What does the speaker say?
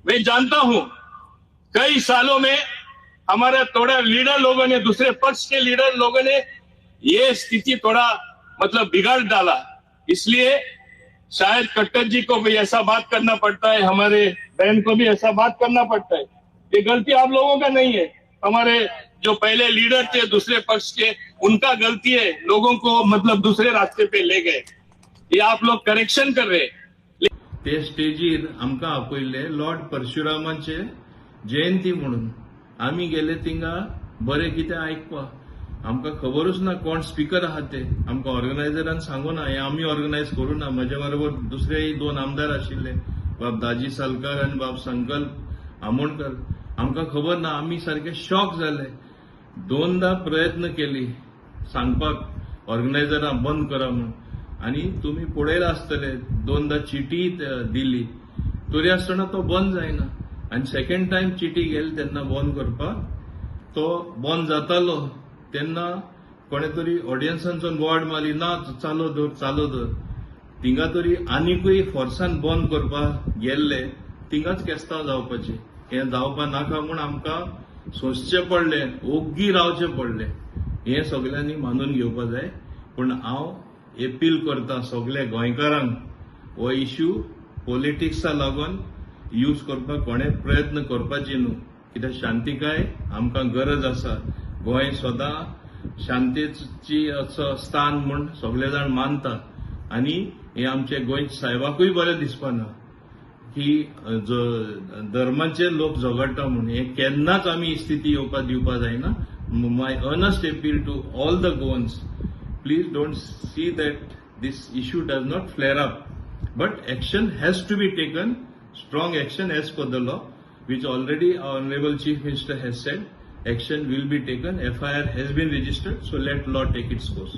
मैं जानता हूं, कई सालों में हमारा थोड़ा लीडर लोगों ने, दूसरे पक्ष के लीडर लोगों ने ये स्थिति थोड़ा मतलब बिगाड़ डाला। इसलिए शायद खट्टर जी को भी ऐसा बात करना पड़ता है, हमारे बहन को भी ऐसा बात करना पड़ता है। ये गलती आप लोगों का नहीं है, हमारे जो पहले लीडर थे दूसरे पक्ष के, उनका गलती है, लोगों को मतलब दूसरे रास्ते पे ले गए। ये आप लोग करेक्शन कर रहे हैं। ते स्टेजीर आमकां आपयल्ले लॉर्ड परशुरामाचे जयंती म्हणून. आमी गेले थिंगा बरें कितें आयकपाक. आमकां खबरूच ना कोण स्पिकर आहा ते. आमकां ऑर्गनायझरान सांगू ना, हें आमी ऑर्गनायज करूं ना. म्हज्या बरोबर दुसरेय दोन आमदार आशिल्ले, बाब दाजी सालकार आनी बाब संकल्प आमोणकर. आमकां खबर ना, आमी सारके शॉक जाले. दोनदा प्रयत्न केली सांगपाक ऑर्गनायझरां बंद करा म्हूण आनी तुमी पळयलां आसतले, दोनदा चिटी दिली तरी आसतना तो बंद जायना. आनी सेकंड टायम चिटी गेली तेन्ना बंद करपाक, तो बंद जातालो तेन्ना कोणे तरी ऑडियन्सांसून बोवाळ मारली, ना, चालू दवर, चालू दवर. थिंगा तरी आनिकूय फोर्सान बंद करपाक गेल्ले, थिंगाच केस्तांव जावपाचें. हें जावपा नाका म्हूण आमकां सोंसचें पडलें, ओग्गी रावचें पडलें. हें सगल्यांनी मानून घेवपा जाय. पूण हांव एपील करता सगल्या गोंयकारांक, हो इश्यू पॉलिटिक्सा लागून यूज करपाक कोणें प्रयत्न करपाची न्हू, कित्याक शांतिकाय आमकां गरज आसा. गोंय सदां शांतेची असो स्थान म्हूण सगळे जाण मानता आनी हें आमचे गोंय साहेबाकूय बरें दिसपाना की धर्माचेर लोक झगडटा म्हूण. हें केन्नाच आमी ही स्थिती येवपाक दिवपाक जायना. My earnest appeal to all the Goans, please don't see that this issue does not flare up, but action has to be taken, strong action as per the law, which already our Honorable Chief Minister has said. Action will be taken. FIR has been registered, so let law take its course.